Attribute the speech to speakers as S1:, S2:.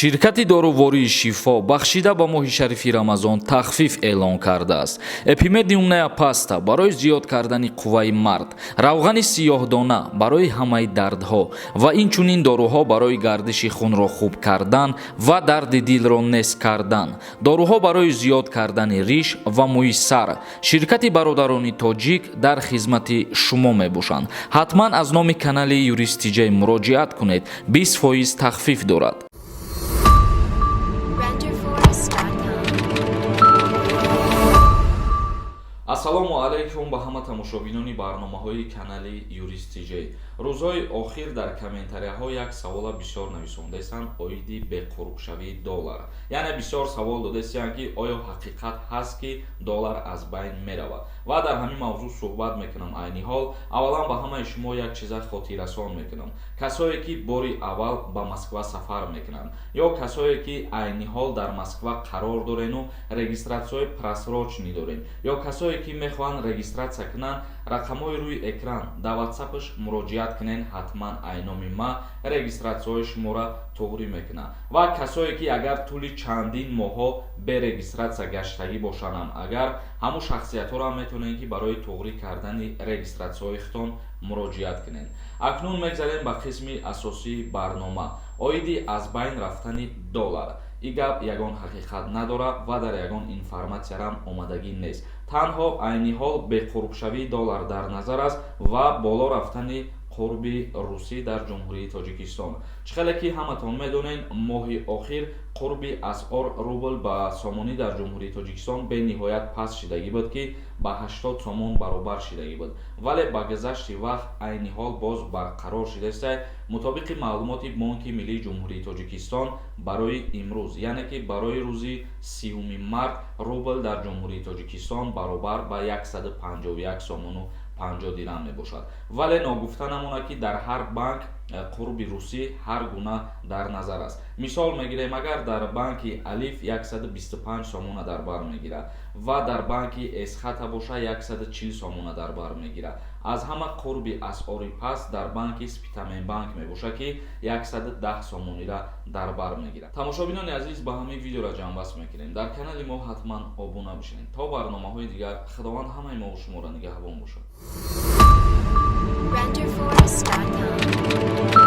S1: Ширкати дорувории «Шифо» бахшида ба моҳи шарифи Рамазон тахфиф эълон кардааст. Эпимедиумная паста барои зиёд кардани қувваи мард, равғани сиёҳдона барои ҳамаи дардҳо ва инчунин доруҳо барои гардиши хунро хуб кардан ва дарди дилро нест кардан, доруҳо барои зиёд кардани риш ва мӯи сар. Ширкати бародарони тоҷик дар хизмати шумо мебошанд. Ҳатман аз номи канали Юрист Тиҷай муроҷиат кунед, 20% тахфиф дорад.
S2: Renderforest.com.
S1: Ассалому алайкум ба ҳама тамошобинони барномаҳои канали Юрист Тиҷей. Рӯзҳои охир дар комментарияҳо як савола бисёр нависондаистанд оиди беқурбшавии доллар, яъне бисёр савол додаистанд, ки оё ҳақиқат ҳаст, ки доллар аз байн меравад, ва дар ҳамин мавзӯъ суҳбат мекунам айни ҳол. Аввалан ба ҳамаи шумо як чиза хотиррасон мекунам: касое ки бори аввал ба Москва сафар мекунанд ё касое ки айни ҳол дар Москва қарор дорену регистратсияҳои просроченный дорем ё касое ки мехоҳанд регистратсия кунанд, рақамҳои рӯи экран дар ватсапаш муроҷиат кунен. Ҳатман ай номи ма регистратсияҳои шуморо туғрӣ мекунад. Ва касое ки агар тӯли чандин моҳҳо бе регистратсия гаштагӣ бошандам, агар ҳамун шахсиятҳоро ҳам метавонед, ки барои туғрӣ кардани регистратсияҳои худтон муроҷиат кунед. Акнун мегзарем ба қисми асосии барнома оиди аз байн рафтани доллар. Ин гап ягон ҳақиқат надорад ва дар ягон информатсиярам омадагӣ нест. Танҳо айни ҳол беқурбшавии доллар дар назар аст ва боло рафтани қурби русӣ дар Ҷумҳурии Тоҷикистон. Чӣ хеле ки ҳаматон медонед, моҳи охир қурби асъор рубл ба сомонӣ дар Ҷумҳурии Тоҷикистон бениҳоят паст шидагӣ буд, ки ба 80 сомон баробар шидагӣ буд, вале ба гузашти вақт айни ҳол боз барқарор шудааст. Мутобиқи маълумоти Бонки миллии Ҷумҳурии Тоҷикистон барои имрӯз, яъне ки барои рӯзи 30-уми март, рубл дар Ҷумҳурии Тоҷикистон баробар ба 151 сомону 50 дирам мебошад. Вале ногуфта намонад, ки дар ҳар банк қурби русӣ ҳар гуна дар назар аст. Мисол мегирем, агар дар банки Алиф 125 сомона дар бар мегирад ва дар банки Эсхата боша, 140 сомона дар бар мегирад. Аз ҳама қурби асъори паст дар банки Спитаменбанк мебошад, ки 110 сомонира дар бар мегирад. Тамошобинони азиз, ба ҳамин видеоро ҷамъбаст мекунем. Дар канали мо ҳатман обуна бишинед. То барномаҳои дигар Худованд ҳамаи мову шуморо нигаҳбон бошад.
S2: Renderforest.com.